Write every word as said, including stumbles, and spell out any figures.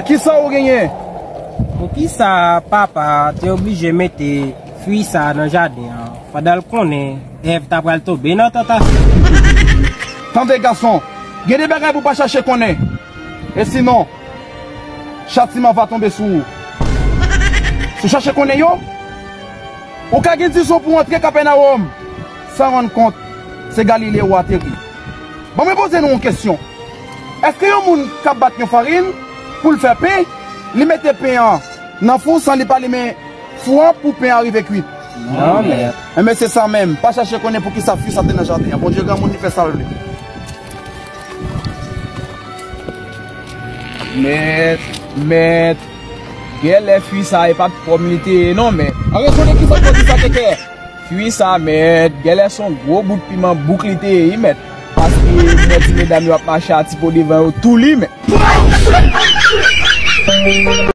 Kisa ou genyen? Poukisa papa te oblije mete fwi sa a nan jaden an, pandan l konnen Èv ta pral tonbe nan tantasyon? Tande, gason, gen de bagay pou w pa chache konnen. E sinon, chatiman va tonbe sou ou. Si w chache konnen yo, ou ka gen dizon pou w antre Kapènawòm san rann kont se Galile ou ateri. Ban mwen poze nou yon kesyon. Èske yon moun k ap bat yon farin pou l fè pen, li mete pen an nan fou san li pa limen fou an pou pen an rive kwit? Non, mèt. Enben, se sa menm. Pa chache konnen poukisa fwi sa te nan jaden an. Bondye granmoun, li fè sa l vle. Mèt, mèt, gèlè fwi sa e pa t pòm li te ye non, mèt. An rezon de kisa w di sa, Kèkè? Fwi sa, mèt, gèlè s on gwo bout piman bouk li te ye, wi, mèt. Paske m wè ti medam yo ap mache a ti po devan yo tou li, mèt.